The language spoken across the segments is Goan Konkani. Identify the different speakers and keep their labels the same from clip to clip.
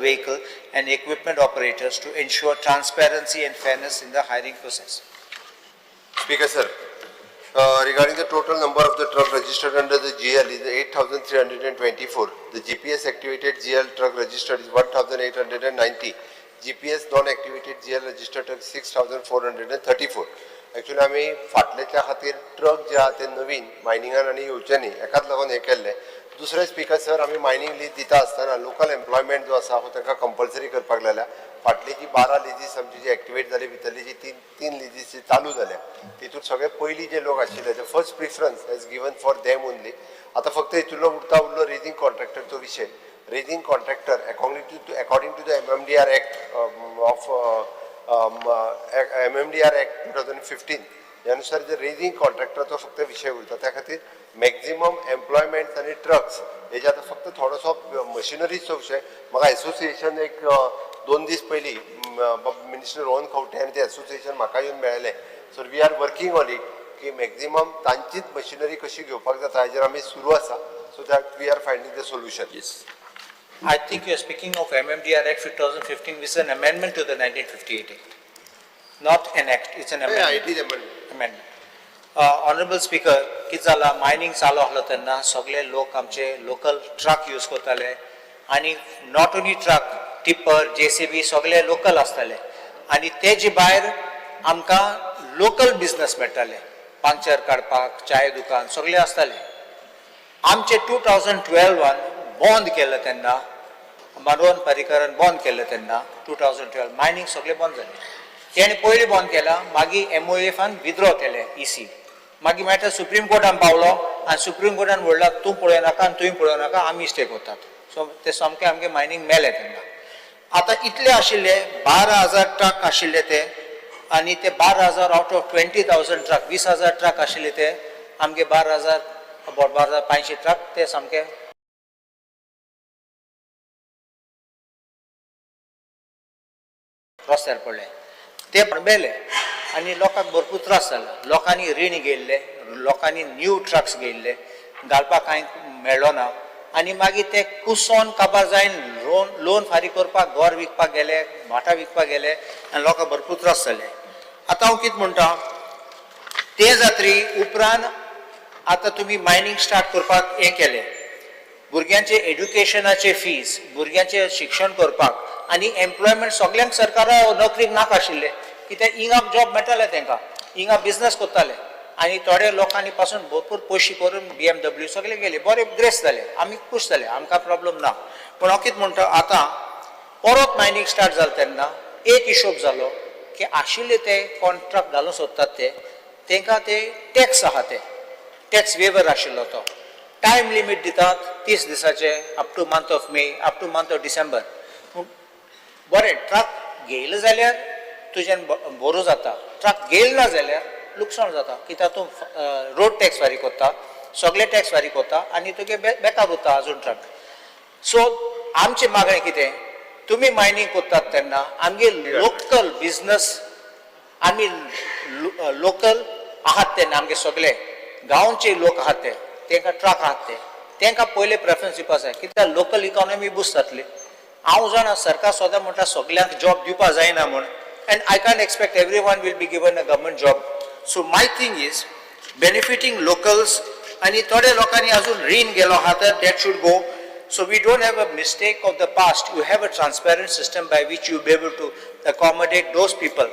Speaker 1: vehicle and equipment operators to ensure transparency and fairness in the hiring process.
Speaker 2: Speaker sir, regarding the total number of the truck registered under the GL is 8,324. The GPS activated GL truck registered is 1,890. GPS non-activated GL registered truck 6,434. Actually आमी फाटल्याच्या खातीर ट्रक जे आहा ते नवीन मायनिंगान आनी येवचे न्ही हेकाच लागून हें केल्लें. दुसरें स्पीकर सर, आमी मायनींग लीज दिता आसतना लोकल एम्प्लॉयमेंट जो आसा हो तांकां कंपल्सरी करपाक लायल्या. फाटली जी 12 लिजीस आमची जी एक्टिवेट जाली, भितरली जी तीन लिजीस जी चालू जाल्या तितून सगळे पयलीं जे लोक आशिल्ले ते first preference has given for them only. आतां फक्त हितूंतलो उरलो रेजिंग कॉन्ट्रॅक्टरचो विशय. Raising contractor according to the MMDR Act of MMDR Act 2015 ह्या नुसार जे रेजिंग कॉन्ट्रॅक्टराचो फक्त विशय उरता, त्या खातीर मॅक्झिमम एम्प्लॉयमेंट आनी ट्रक्स हेजे आतां फक्त थोडोसो मशिनरीचो विशय. म्हाका एसोसिएशन एक 2 दीस पयलीं मिनिस्टर रोहन खंवटे आनी ते एसोसिएशन म्हाका येवन मेळ्ळें. So we are working on it की मॅक्झिमम तांचीच मशिनरी कशी घेवपाक जाता हेजेर आमी सुरू आसा, so that we are finding the solution.
Speaker 1: Yes. I think you are speaking of MMDR Act 2015, which is an amendment to the 1958 Act. Not an act, it's an amendment.
Speaker 2: It is amendment.
Speaker 1: Amendment. Honorable Speaker, कितें जाला, मायनींग चालू आसलो तेन्ना सगळे लोक आमचे लोकल ट्रक यूज करताले आनी not only truck, tipper, JCB सगळे लोकल आसताले आनी तेजे भायर आमकां लोकल बिजनस मेळटाले, पंक्चर काडपाक, चाय दुकान सगळे आसताले. आमचे 2012 बंद केलें तेन्ना, मनोहर पर्रीकरान बंद केलें तेन्ना 2012 मायनींग सगळें बंद जालें. तेणें पयलीं बंद केलां, मागीर एमओएफान विथड्रॉ केलें इसी, मागीर मागीर सुप्रीम कोर्टान पावलो आनी सुप्रीम कोर्टान म्हणलां तूं पळयनाका आनी तुवें पळयनाका, आमी स्टे करतात. सो ते सामकें आमगे मायनींग मेलें तेन्ना. आतां इतले आशिल्ले 12,000 ट्रक आशिल्ले ते आनी ते 12,000 out of 20,000 truck, 20,000 truck आशिल्ले ते आमगे 12,000, अबावट 12,500 ट्रक ते सामके रस्त्यार पडले, ते मेले आनी लोकांक भरपूर त्रास जालो. लोकांनी रीण घेयल्ले, लोकांनी न्यू ट्रक्स घेयल्ले, घालपाक कांय मेळ्ळो ना आनी मागीर ते कुसोन काबार जायन लोन फारीक करपाक घर विकपाक गेले, भाटां विकपाक गेले आनी लोकांक भरपूर त्रास जाले. आतां हांव कितें म्हणटा, ते जात्री उपरांत आतां तुमी मायनींग स्टार्ट करपाक हें केलें, भुरग्यांचे एड्युकेशनाचे फीज, भुरग्यांचें शिक्षण करपाक आनी एम्प्लॉयमेंट सगल्यांक सरकारा नोकरीक नाका आशिल्लें, कित्याक हिंगा जॉब मेळटाले तांकां, हिंगा बिजनस करताले आनी थोडे लोकांनी पासून भरपूर पयशे करून BMW सगळे गेले, बरे ग्रेस जाले, आमी खूश जाले, आमकां प्रॉब्लम ना. पूण हांव कितें म्हणटा, आतां परत मायनींग स्टार्ट जालें तेन्ना एक हिशोब जालो की आशिल्ले ते कॉन्ट्रॅक्ट घालूंक सोदतात ते तांकां ते टॅक्स आहा, ते टॅक्स वेवर आशिल्लो तो टायम लिमीट दितात 30 दिसाचे, up to month of May, up to month of December. बरें, ट्रक घेयलो जाल्यार तुज्यान बरो जाता, ट्रक घेयलो ना जाल्यार लुकसाण जाता, कित्याक तूं रोड टॅक्स फारीक करता, सगळे टॅक्स फारीक करता आनी तुगे बेकार उरता अजून ट्रक. सो आमचें मागणें कितें, तुमी मायनींग करतात तेन्ना आमगे लोकल बिजनस, आमी लोकल आहात तेन्ना आमगे सगळे गांवचे लोक आहात ते तांकां ट्रक आहात ते तांकां पयले प्रेफरन्स दिवपा जाय, कित्याक लोकल इकॉनॉमी बुस्ट जातली. हांव जाणा सरकार सदां म्हणटा सगल्यांक जॉब दिवपा जायना म्हूण, and I can't expect every one will be given a government job. So my thing is benefiting locals आनी थोडे लोकांनी अजून रीण गेलो आहा तर that should go. So we don't have a mistake of the past. You have a transparent system by which you be able to accommodate those people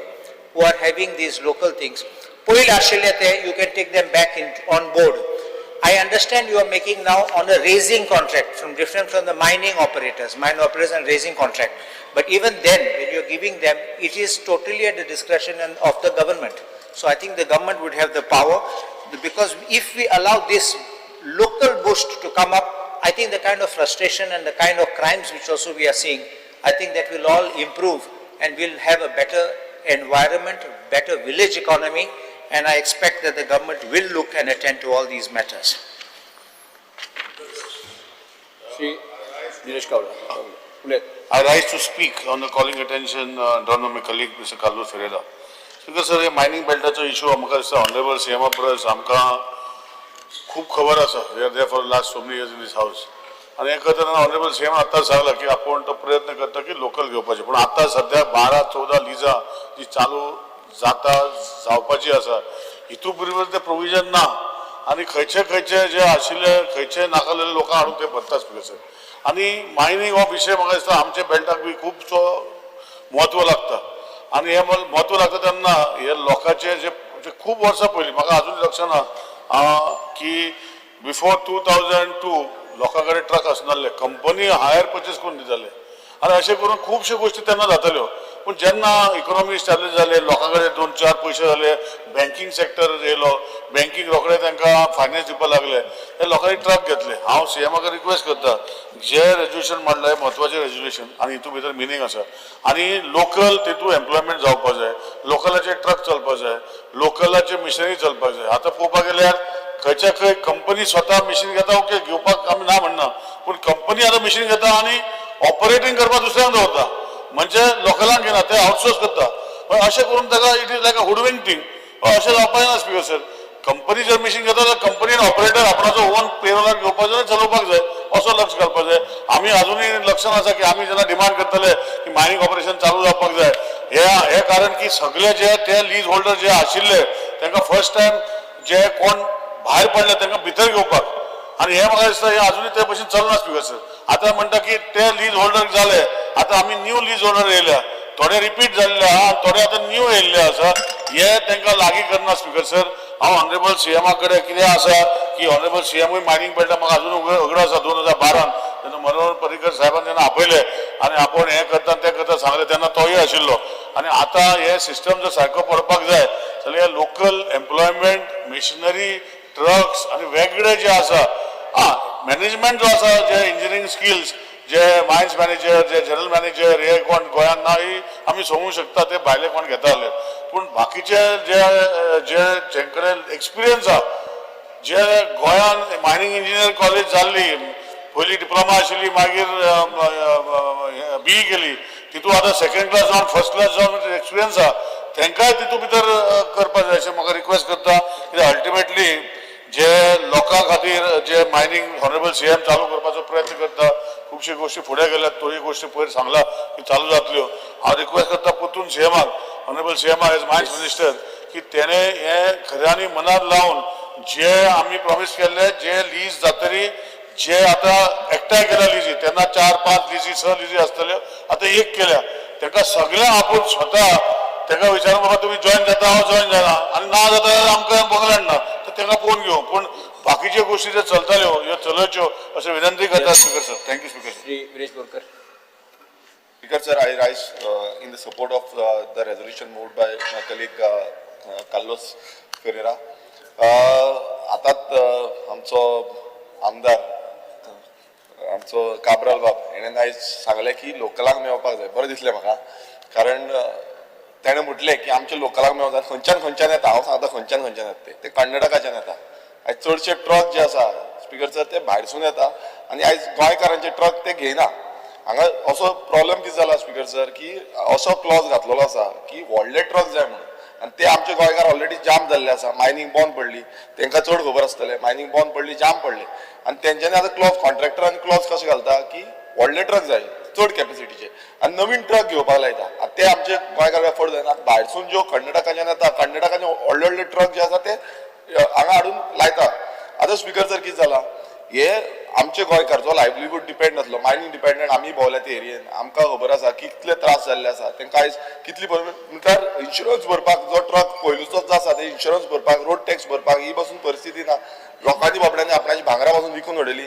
Speaker 1: who are having these local things. पयलीं आशिल्ले ते you can take them back in on board. I understand you are making now on a raising contract from different from the mining operators, mine operators and raising contract. But even then, when you are giving them, it is totally at the discretion of the government. So I think the government would have the power, because if we allow this local boost to come up, I think the kind of frustration and the kind of crimes which also we are seeing, I think that will all improve and we'll have a better environment, better village economy, and I expect that the government will look and attend to all these matters.
Speaker 3: Shri Dinesh Gawda. उलयत.
Speaker 4: I rise to speak on the calling attention drawn by my colleague Mr. Carlos Ferreira. Speaker sir, हे मायनिंग बेल्टाचो इशू म्हाका दिसता ऑनरेबल सीएमा परस आमकां खूब खबर आसा. We are there for last so many years in this house. आनी हें करतना ऑनरेबल सीएम आतां सांगला की आपूण तो प्रयत्न करता की लोकल घेवपाचे, पूण आतां सद्या 12-14 लिजां जी चालू जाता जावपाची आसा, हितू बरोबर ते प्रोविजन ना आनी खंयचे खंयचे जे आशिल्ले खंयचे नाकालेले लोकांक हाडून ते भरता स्पीकर सर. आनी मायनींग हो विशय म्हाका दिसता आमच्या बेल्टाक बी खुबसो म्हत्व लागता आनी हें म्हत्व लागता तेन्ना हे लोकांचे जे जे खूब वर्सां पयलीं म्हाका आजून लक्षात ना की बिफोर 2002 लोकां कडेन ट्रक आसनासले, कंपनी हायर परचेस करून दिताले आनी अशें करून खुबश्यो गोश्टी तेन्ना जाताल्यो. पूण जेन्ना इकॉनॉमी इस्टॅब्लीश जाले, लोकां कडेन 2-4 पयशे जाले, बँकींग सॅक्टर येयलो, बँकींग रोखडे तांकां फायनान्स दिवपाक लागले, ते लोकांनी ट्रक घेतले. हांव सीएमाक रिक्वेस्ट करता, जे रेजोल्युशन मांडलां हें म्हत्वाचें रेजोल्युशन आनी हितून भितर मिनींग आसा आनी लोकल तितून एम्प्लॉयमेंट जावपा जाय, लोकलाचे ट्रक चलपा जाय, लोकलाचे मिशनरी चलपाक जाय. आतां पळोवपाक गेल्यार खंयच्या खंय कंपनी स्वता मिशीन घेता, ओके घेवपाक आमी ना म्हणना, पूण कंपनी आतां मिशीन घेता आनी ऑपरेटींग करपाक दुसऱ्यांक दवरता, म्हणजे लोकलांक घेना, ते आउटसोर्स करता. पण अशें करून ताका it is like a hoodwink thing. अशें जावपाक जायना स्पीकर सर. कंपनी जर मिशीन घेता जाल्यार कंपनीन ऑपरेटर आपणाचो ओन पेरोलाक घेवपाक जाय, चलोवपाक जाय, असो लक्ष घालपाक जाय. आमी अजुनूय लक्षात आसा की आमी जेन्ना डिमांड करतले की मायनींग ऑपरेशन चालू जावपाक जाय, हे कारण की सगळे जे ते लीज होल्डर जे आशिल्ले तांकां फर्स्ट टायम जे कोण भायर पडले तांकां भितर घेवपाक, आनी हे म्हाका दिसता हे अजुनूय ते भशेन चलना स्पीकर सर. आतां म्हणटा की ते लीज होल्डर जाले, आतां आमी न्यू लीज होल्डर येयल्या, थोडे रिपीट जाल्ले आहा, थोडे आतां न्यू येयल्ले आसा, हे तांकां लागीं करना स्पीकर सर. हांव ऑनरेबल सीएमा कडेन कितें आसा की ऑनरेबल सीएमूय मायनींग बेल्टा म्हाका अजून उगडो आसा, 2012 तेन्ना मनोहर पर्रीकर साहेबान जेन्ना आपयले आनी आपूण हें करता तें करता सांगलें तेन्ना तोय आशिल्लो. आनी आतां हे सिस्टम जर सारको पडपाक जाय जाल्यार हे लोकल एम्प्लॉयमेंट, मिशनरी, ट्रक्स आनी वेगळे जे आसा, मॅनेजमेंट जो आसा, जे इंजिनियरींग स्किल्स, जे मायन्स मॅनेजर, जे जनरल मॅनेजर, हे कोण गोंयांत ना ही आमी समजूंक शकता, ते भायले कोण घेता जाल्यार, पूण बाकीचे जे जे जें कडेन एक्सपिरियन्स आहा, जे गोंयान मायनींग इंजिनियर कॉलेज जाल्ली, पयली डिप्लोमा आशिल्ली, मागीर बीई केली, तितून आतां सेकंड क्लास जावन फर्स्ट क्लास जावन एक्सपिरियन्स आहा, तांकांय तितून भितर करपाक जाय अशें म्हाका रिक्वेस्ट करता. कित्याक अल्टिमेटली जे लोकां खातीर जे मायनींग ऑनरेबल सीएम चालू करपाचो प्रयत्न करता, खुबश्यो गोश्टी फुडें गेल्यात, थोड्यो गोश्टी पयर सांगला की चालू जातल्यो. हांव रिक्वेस्ट करता परतून सीएमाक, ऑनरेबल सीएमाक एज मायन्स मिनिस्टर, की तेणे हें खऱ्यांनी मनात लावन जे आमी प्रॉमीस केल्ले, जे लीज जातरी, जे आतां एकठांय केल्या लिजी, तेन्ना 4-5 लिजी 6 लिजी आसतल्यो, आतां एक केल्या, तांकां सगळ्यांक आपूण स्वता तांकां विचारून बाबा तुमी जॉयन जाता, हांव जॉयन जायना आनी ना जाता जाल्यार आमकां बंगल्यान ना तर तांकां पळोवन घेवं, पूण बाकीच्यो गोश्टी ज्यो चलताल्यो ह्यो चलोवच्यो अशें विनंती करता Speaker sir. Thank you Speaker sir.
Speaker 3: Shri Viresh Borkar.
Speaker 5: Speaker sir, I rise in the support of the resolution moved by my colleague Carlos Ferreira. आतांच आमचो आमदार आमचो काब्राल बाब हेणें आयज सांगलें की लोकलांक मेळपाक जाय. बरें दिसलें म्हाका, कारण तेणें म्हटलें की आमच्या लोकलांक मेळोंक जाय. खंयच्यान खंयच्यान येता, हांव सांगता खंयच्यान खंयच्यान येता ते, ते कर्नाटकाच्यान येता. आयज चडशे ट्रक जे आसा स्पीकर सर ते भायरसून येता आनी आयज गोंयकारांचे ट्रक ते घेयना. हांगा असो प्रॉब्लेम कितें जाला स्पीकर सर की असो क्लॉज घातलेलो आसा की व्हडले ट्रक जाय म्हणून, आनी ते आमचे गोंयकार ऑलरेडी जाम जाल्ले आसा. मायनींग बंद पडली, तांकां चड खबर आसतलें, मायनींग बंद पडली, जाम पडले आनी तेंच्यांनी आतां क्लॉज कॉन्ट्रॅक्टरान क्लॉज कशें घालता की व्हडले ट्रक जाय चड कॅपॅसिटीचे आनी नवीन ट्रक घेवपाक लायता. आतां ते आमचे गोंयकार एफोर्ड जायना. आतां भायरसून ज्यो कर्नाटकाच्यान येता, कर्नाटकाचे व्हडले व्हडले ट्रक जे आसा ते हांगा हाडून लायता. आतां स्पीकर सर कितें जाला, हे आमचे गोंयकार जो लायवलीहूड डिपेंड आसलो मायनींग डिपेंडंट, आमी भोंवल्या ते एरियेन, आमकां खबर आसा कितले त्रास जाल्ले आसा तांकां. आयज कितली म्हटल्यार इन्शुरन्स भरपाक जो ट्रक पयलूचोच जो आसा ते इन्शुरन्स भरपाक, रोड टॅक्स भरपाक ही पासून परिस्थिती ना. लोकांनी बाबड्यांनी आपणाची भांगरा पासून विकून उडयली.